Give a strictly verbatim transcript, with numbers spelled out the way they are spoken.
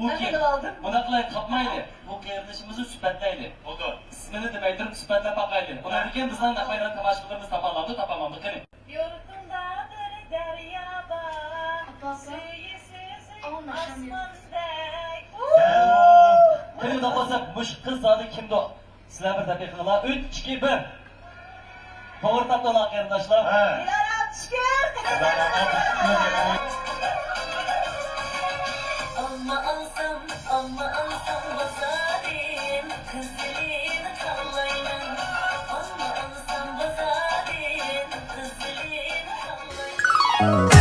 بۇ كىم؟ مۇنداق قىلايلى، تاپمايلى. بۇ قېرىندىشىمىزنى سۈپەتلەيلى. بولدى. ئىسمىنى دېمەي تۇرۇپ سۈپەتلەپ باقايلى. ئۇنىڭدىن كېيىن بىزنىڭ نەق مەيدان تاماشىبىنلىرىمىز تاپالامدۇ، تاپالمامدۇ، قېنى؟ يۇرتۇڭدا بىر دەريا بار، سۈيى سۈزۈك ئاسماندەك. قېنى، ئۇنداق بولسا مۇشۇ قىز زادى كىمدۇ؟ سىلەر بىر دەپ بېقىڭلار. ئۈچ، ئىككى، بىر. توغرا تاپتىڭلار قېرىنداشلار. ھە. دىلارام شۈكۈر. دىلارام شۈكۈر. ئالما ئالسام، ئالما ئالسام بازاردىن، قىزىلىنى تاللايمەن. ئالما ئالسام بازاردىن، قىزىلىنى تاللايمەن.